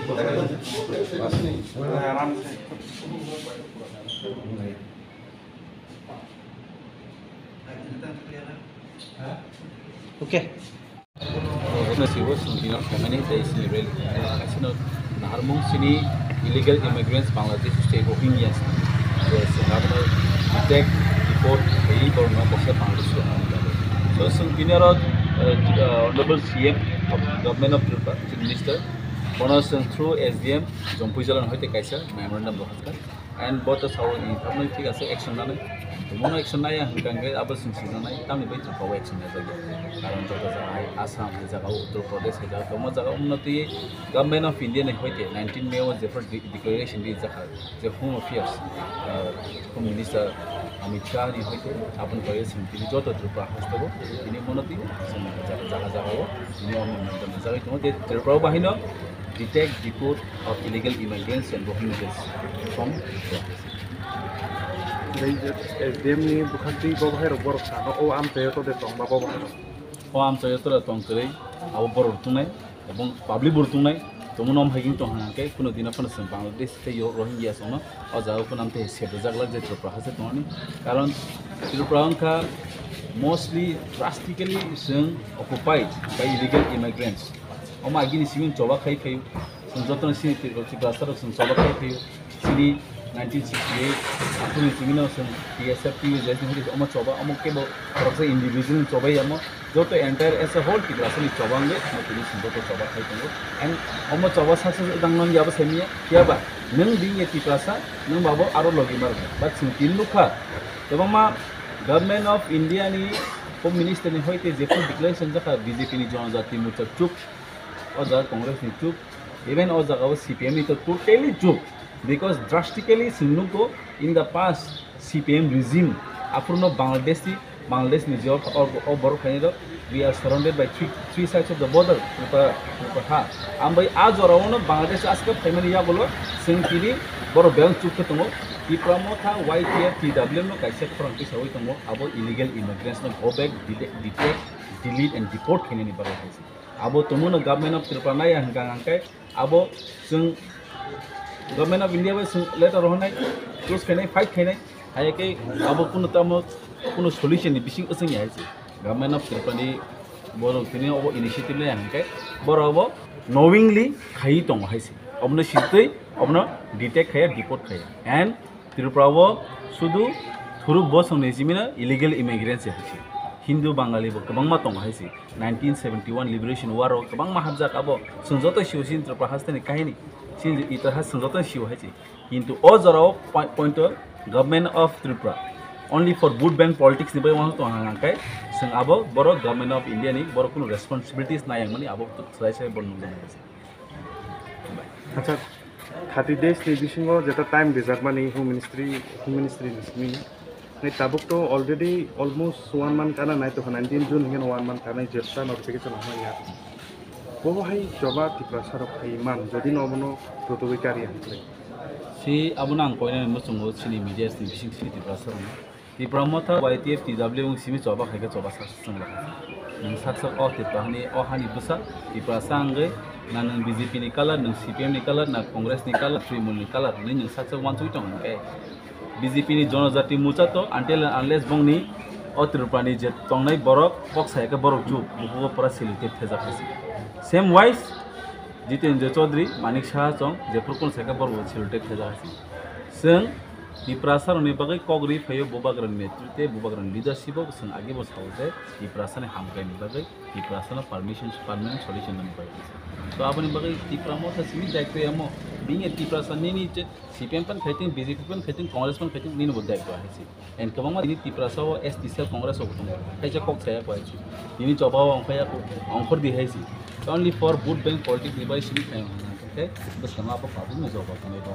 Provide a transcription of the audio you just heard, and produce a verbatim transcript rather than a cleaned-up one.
Okay. Jotono sibo songpino khaimani tei sini rally khaimani. Asino naharmung sini illegal immigrants Bangladesh state Rohingyas. Je sengabno detect, deport, khaiwi borno kaisa Bangladesh o hamjak. So songpini oro, eh, Honorable C M of Government of Tripura, Chief Minister, bono song through S D M Jompuijala hoite kaisa memorandum rohorkha. And bo to sao ni tamo thik ase action nanai. Mono action nai ang hwnkha hwnkhe abo sing sing nanai tamni bai Tripura o action nai bagya. Karon joto jaga hai Assam hai jaga o, Uttar Pradesh hai jaga o, tamo jaga o mano twi Government of India ni hoite nineteen May o jephru de-, declaration di jakha je Home Affairs, uh, Home Minister Amit Shah ni hoite aboni bagwi sing tini joto Tripura haste o tini mono twi jaga jaga o tini omo jagwi tongo je Tripura o bahino detect, deport of illegal immigrants and Rohingyas from Bangladesh. Bai je S D M ni bwkhak twi bo bahai rok borok sano o amchaio to de tong ba bo bahai rok. O amchaio to tong kwrwi abo borok tongnai ebong public bo tongnai tomo nom haging tong hang khe kuno dina phano chwng Bangladesh tei yo Rohingya sono o jaga phano amte sep rwjak lak je Tripura hase tongani karon Tripura wngkha mostly drastically chwng occupied by illegal immigrants. Omo agini simi choba khai khai chwng jotono sini Tripura, Tripura saro chwng choba khai khai sini nineteen sixty-eight aphuru simi no chwng T S F T U J S ni hwnkhe omo choba omo kebo khoroksa individual ni chobai omo joto entire as a whole Tripura sani choba wngwi omo tini chwng joto choba khai tongo and omo choba success wngdang nang yabo simi ya ba nwng bini Tripura sa nwng babo aro logi mar but chwng tin nukha kwbangma Government of India ni Home Minister ni hoite jephru declaration jakha B J P ni Janajati Morcha chuk o jaga Congress ni chuk, even o jaga o C P M ni to totally chuk, because drastically chwng nukgo in the past C P M regime, aphuru no Bangladesh ni, Bangladesh ni je o, o, o borok khainai rok, we are surrounded by three, three sides of the border, Tripura, Tripura ha. Ambai a jora o no Bangladesh aske phaimani yagulo chwng tini borok beng chuk khe tongo, Tipra Motha, Y T F, T W M no kaisa khorang tisawi tongo, abo illegal immigrants no go back, dele-, detect, delete and deport khainani bagwi hai se. Abo tongmano Government of Tripura nai ang hwnkha hwnkhe abo chwng Government of India bai chwng letter rohornai, close khainai, fight khainai, hai khe abo kuno tamo kuno solution ni bising wswng ya hai se. Government of Tripura ni borok tini obo initiative lai ang hwnkhe borok obo knowingly khaiwi tongo hai se. Obono sitwi obono detect khaiya, deport khaiya. And Tripura o sudu thuruk bosong ni simi no illegal immigrants hai se. Hindu Bangali bo kwbangma tongo hai se. Nineteen seventy-one Liberation War o kwbangma hapjak abo chwng joto sio sini Tripura haste ni kahini. Sini itihas chwng joto sio hai se. Kintu o jora o poi-, point o Government of Tripura only for vote bank politics ni bai uansuk tong hang khe chwng abo borok Government of India ni borok kunu responsibilities nai yang mani abo sai sai borok nukjak nai. Acha, thirty days ni bisingo jeta time rijakmani Home Ministry, Home Ministry ni simi. Nai tabuk to already almost one month kana nai to nineteen June hingke one month kana jeta notification hamya. Bo hai choba Tiprasa rok khai man, jodi no bono protogoi kari ang khlai. Si abono ang koinani muchungo chini media ni bising si Tiprasa rok. Tipra Motha Y T F T W wng simi choba khaikhe choba sak chwng rwkha. Nwng sak sak o Tipra hani o hani bwsa Tiprasa wngwi na nwng B J P ni color, nwng C P M ni color, na Congress ni color, Trinamool ni color hwnwi nwng sak sak uansugwi tong hwnkhe B J P ni Janajati Morcha to until and unless bongni o Tripura ni je tongnai borok kok saya khe borok chuk bukugo pura sellotape thejak hai se. Same wise Jitendra Chaudhary, Manik Saha chong jephru kun saya khe borok sellotape thejak hai se. Chwng Tiprasa rokni bagwi kok ri phaio Bubagrani netritwe, Bubagrani leadership o chwng age bo sao je Tiprasa ni hamkrai ni bagwi, Tiprasa no permission, permanent solution nani bagwi. So aboni bagwi Tipra Motha simi daityo yamo, bini Tiprasa nini je C P M pan khaiting, B J P pan khaiting, Congress pan khaiting, nini bo daityo hai se. And kwbangma nini Tiprasa o S T cell Congress o tongo, kaisa kok saya ko hai se. Nini choba o ongkhaya ko, ongkhor di hai se. Only for vote bank politics ni bai simi khai okay, bwskang abo public no joba khanai bo.